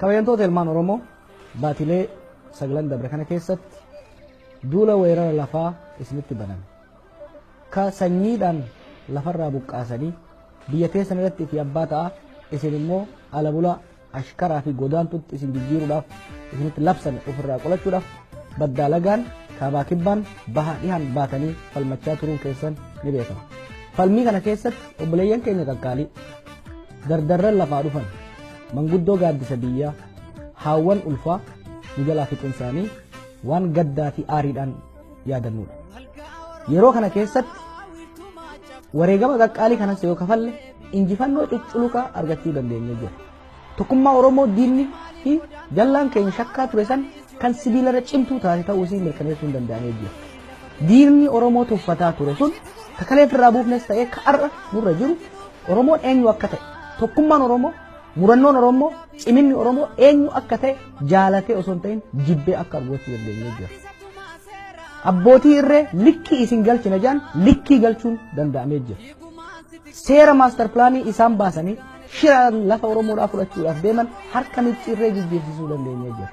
Kabajamtoota ilmaan Oromoo, baatilee saglan dabre kana keessatti duula weerara lafaa isinitti baname, ka sanyiidhaan lafarraa buqqaasanii biyya teessan irratti fi abbaa ta'a, isin immoo ala bulaa, ashkaraa fi godaantutti isin jijjiiruudhaaf isinitti labsame ofirraa qolachuudhaaf baddaa lagaan, kaabaa kibbaan, bahaa dhihaan baatanii falmachaa turuun keessan ni beekama. Falmii kana keessatti obboleeyyan keenya qaqqaalii dardarran lafaa dhufan, manguddoo gaaddisa biyyaa, haawwan ulfaa nu jalaa fixuun isaanii waan gaddaa fi aariidhaan yaadannudha. Yeroo kana keessatti wareegama qaqqaalii kanas yoo kafalle injifannoo cucculuqaa argachuu dandeenya jira. Tokkummaa Oromoo diinni fi jallaan keenya shakkaa ture san kan sibiilarra cimtuu taate ta'uu isii mirkaneessuu hin danda'amee jira. Diinni Oromoo tuffataa ture sun kakalee ofirraa buufnes ta'ee ka'arra nurra jiru, Oromoon eenyu akka ta'e, tokkummaan Oromoo, murannoon Oromoo, ciminni Oromoo eenyu akka ta'e jaalatee osoo hin ta'in jibbee akka argachuu dandeenyee jira. Abbootii irree likkii isin galchina jaan likkii galchuun danda'amee jira. Seera maastar pilaanii isaan baasanii shiraan lafa Oromoodhaa fudhachuudhaaf deeman harka micciirree jijjiirsisuu dandeenyee jira.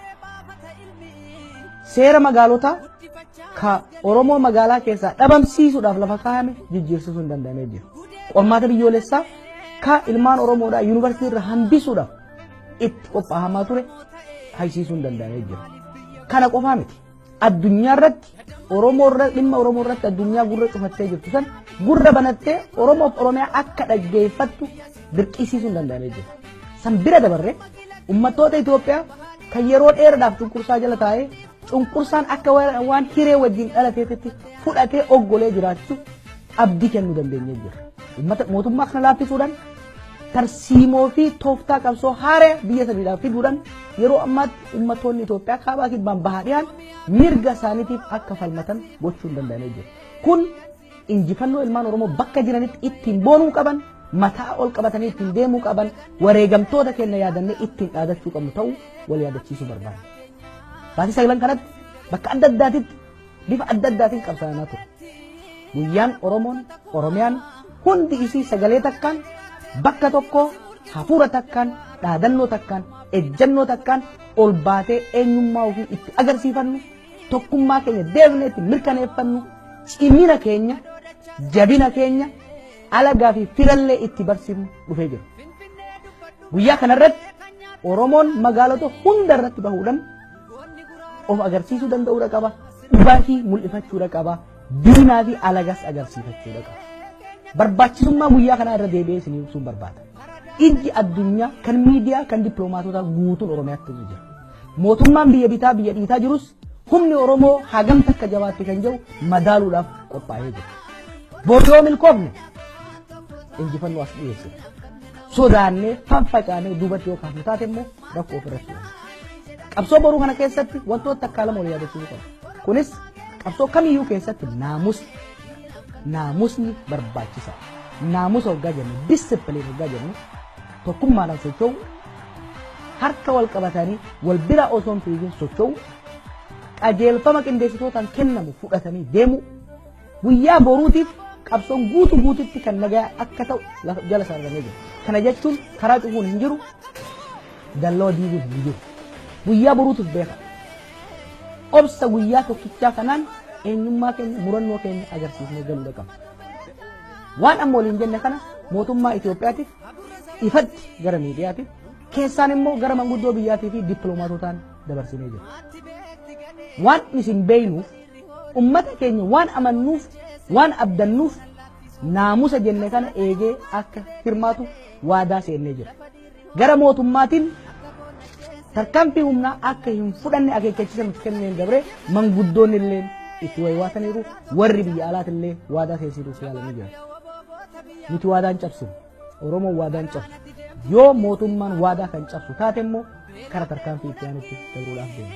Seera magaalotaa ka Oromoo magaalaa keessaa dhabamsiisuudhaaf lafa kaayame jijjiirsisuun danda'amee jira. Qormaata biyyoolessaa ka ilmaan Oromoodhaa yuunivarsiitii irra hambisuudhaaf itti qophaahamaa ture haysiisuun danda'amee jira. Kana qofaa miti. Addunyaa irratti Oromoo irra, dhimma Oromoo irratti addunyaa gurra cufattee jirtu san gurra banattee Oromoof Oromiyaa akka dhaggeeffattu dirqisiisuun danda'amee jira. San bira dabarree uummattoota Itoophiyaa kan yeroo dheeraadhaaf cunqursaa jala taa'ee cunqursaan akka waan hiree wajjin dhalateetitti fudhatee oggolee jiraachuu abdii kennuu dandeenyee jira. Uummata mootummaa kana laaffisuudhaan, tarsiimoo fi tooftaa qabsoo haaraa biyya saniidhaaf fiduudhaan, yeroo ammaatti uummattoonni Itoophiyaa kaabaa kibbaan, bahaa dhiyaan mirga isaaniitiif akka falmatan gochuun danda'amee jira. Kun injifannoo ilmaan Oromoo bakka jiranitti ittiin boonuu qaban, mataa ol qabatanii ittiin deemuu qaban, wareegamtoota keenya yaadannee ittiin dhaadachuu qabnu ta'uu wal yaadachiisuu barbaada. Baatii saglan kanatti bakka adda addaatitti bifa adda addaatiin qabsaa'amaa ture. Guyyaan Oromoon, Oromiyaan hundi isii sagalee takkaan, bakka tokko, hafuura takkaan, dhaadannoo takkaan, ejjannoo takkaan ol baatee eenyummaa ofii itti agarsiifannu, tokkummaa keenya deebnee itti mirkaneeffannu, cimina keenya, jabina keenya alagaa fi firallee itti barsiifnu dhufee jira. Guyyaa kanarratti Oromoon magaalota hunda irratti bahuudhaan of agarsiisuu danda'uudha qaba. Dhugaa fi mul'ifachuudha qaba. Diinaa fi alagas agarsiifachuudha qaba. Barbaachisummaa guyyaa kanaa irra deebi'ee isin ibsuun barbaada. Ijji addunyaa kan miidiyaa, kan dippiloomaatotaa guutuun Oromiyaatti jira. Mootummaan biyya bitaa biyya dhiitaa jirus humni Oromoo hagam takka jabaatti kan jedhu madaaluudhaaf qophaa'ee jira. Boru yoo milkoofne injifannoo as dhiyeessina. Sodaannee fanfacaanee duubatti yoo kaafnu taate immoo rakkoo ofirratti uumna. Qabsoo boruu kana keessatti wantoota takkaa lama wal yaadachiisuu qaba. Kunis qabsoo kamiyyuu keessatti naamusni barbaachisaadha. Naamusa hoggaa jennu, discipline hoggaa jennu, tokkummaadhaan socho'u, harka wal qabatanii wal bira osoo hin fiigin socho'u, qajeelfama qindeessitootaan kennamu fudhatanii deemu, guyyaa boruutiif qabsoon guutu guututti kan nagaa akka ta'u lafa jala sararamee jira. Kana jechuun karaa cufuun hin jiru, dallaa diiguun hin jiru. Guyyaa boruutiif beeka. Obsa guyyaa tokkichaa kanaan eenyummaa keenya, murannoo keenya agarsiisnee galuudha qabna. Waan amma waliin jenne kana mootummaa Itoophiyaatiif ifatti gara miidiyaatiif, keessaan immoo gara manguddoo biyyaatii fi dippiloomaatotaan dabarsinee jira. Waan isin beeynuuf, ummata keenya waan amannuuf, waan abdannuuf, naamusa jenne kana eegee akka hirmaatu waadaa seennee jira. Gara mootummaatiin tarkaanfii humnaa akka hin fudhanne akeekkachiisa nuti kenneen dabree manguddoonni illee itti waywaataniiru, warri biyya alaati illee waadaa seensisuuf yaalanii jiran. Nuti waadaan cabsinu. Oromoon waadaan cabsu. Yoo mootummaan waadaa kan cabsu taate immoo kara tarkaanfii itti aanutti dabruudhaaf deema.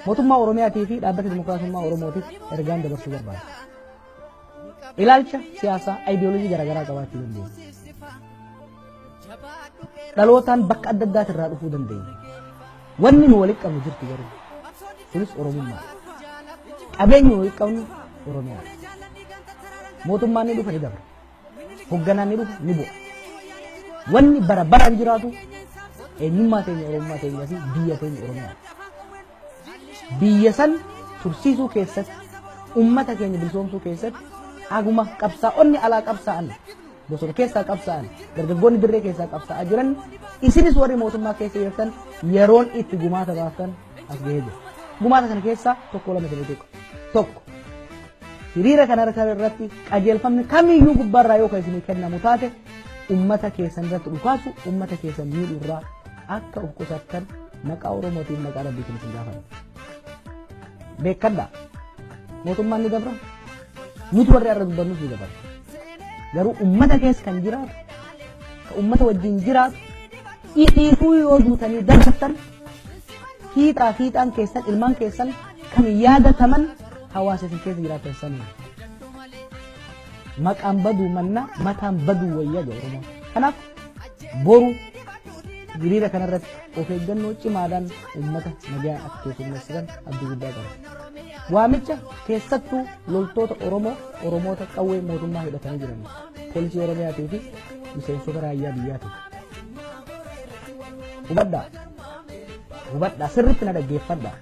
Mootummaa Oromiyaatii fi Dhaabbata Dimokiraasummaa Oromootiif ergaan dabarsuu barbaada. Ilaalcha siyaasaa, ayidiyoolojii garaagaraa qabaachuu dandeenya. Dhalootaan bakka adda addaati irraa dhufuu dandeenya. Wanni nu walitti qabnu jirti garuu. Kunis Oromummaa. Qabeenyi nu walitti qabnu Oromiyaadha. Mootummaan ni dhufa, ni dabra. Hogganaan ni dhufa, ni bu'a. Wanni bara baraan jiraatu Eenyummaa teenya, Oromummaa teenya fi biyya teenya Oromiyaa. Biyya san tursiisuu keessatti, ummata keenya bilisoomsuu keessatti, haguma qabsaa'onni alaa qabsaa'an, bosona keessaa qabsaa'an, dargaggoonni dirree keessaa qabsaa'aa jiran, isinis warri mootummaa keessa jirtan yeroon itti gumaata baaftan as gahee jira. Gumaata kana keessaa tokko lama isinii tuqa. Tokko, hiriira kana irratti qajeelfamni kamiyyuu gubbaarraa yoo kan isinii kennamu taate, ummata keessan irratti dhukaasu, ummata keessan miidhuu irraa akka of qusattan maqaa Oromootiin, maqaa Rabbiitiin isin gaafanna. Beekadhaa. Mootummaan ni dabra. Nuti warri har'a dubbannus ni dabarra. Garuu ummata keessa kan jiraatu, kan ummata wajjin jiraatu, ifiifuu yoo duutanii dabartan, fiixaa fiixaan keessan, ilmaan keessan kan yaadataman hawaasa isin keessa jiraatan sanii. Maqaan baduu mannaa mataan baduu wayyaa jedha Oromoon. Kanaaf boru hiriira kanarratti of eeggannoo cimaadhaan uummata nagaan akka keessummeessitan abdii guddaa qaba. Waamicha keessattuu loltoota Oromoo, Oromoota qawwee mootummaa hidhatanii jiran, poolisii Oromiyaatii fi miseensota raayyaa biyyaatiif. Hubadhaa. Hubadhaa, sirriitti na dhaggeeffadhaa.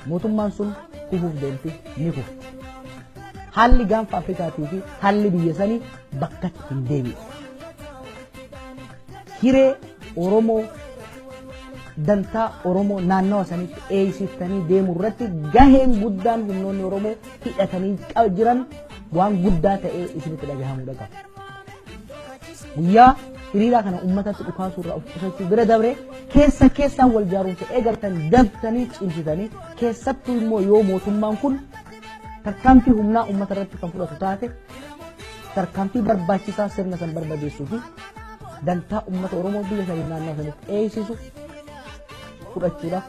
Mootummaan sun kufuuf deemti, ni kufti. Haalli gaanfa Afrikaatii fi haalli biyya sanii bakkatti hin deebi'u. Hiree Oromoo, dantaa Oromoo naannawa sanitti eeysiftanii deemuu irratti gaheen guddaan humnoonni Oromoo hidhatanii jiran waan guddaa ta'ee isinitti dhagahamuu qaba. Guyyaa hiriiraa kana uummatatti dhukaasuu irraa of qusachuu bira dabree, keessa keessaan wal jaarumsa eegaltan dabtanii cimsitanii, keessattuu immoo yoo mootummaan kun tarkaanfii humnaa uummata irratti kan fudhatu taate, tarkaanfii barbaachisaa sirna san barbadeessuu fi dantaa uummata Oromoo biyya saniif naannoo sanitti eeysisu fudhachuudhaaf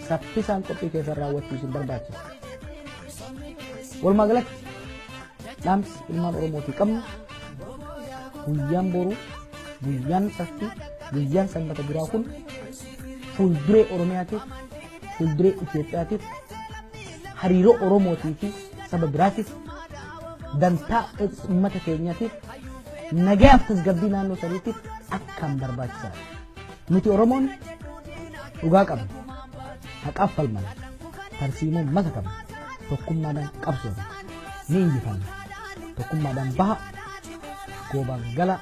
saffisaan qophii keessan raawwachuu isin barbaachisa. Walumaa galatti dhaamsi ilmaan Oromootii qabnu, guyyaan boruu, guyyaan saftii, guyyaan sanbata duraa kun fuulduree Oromiyaatiif, fuulduree Itoophiyaatiif, hariiroo Oromootii fi saba biraatiif, dantaa uummata keenyaatiif, nagayaaf tasgabbii naannoo saniitiif akkaan barbaachisaadha. Nuti Oromoon dhugaa qabna, haqaaf falmanna, tarsiimoo masa qabna, tokkummaadhaan qabsoofna, ni injifanna. Tokkummaadhaan baha, goobaan gala.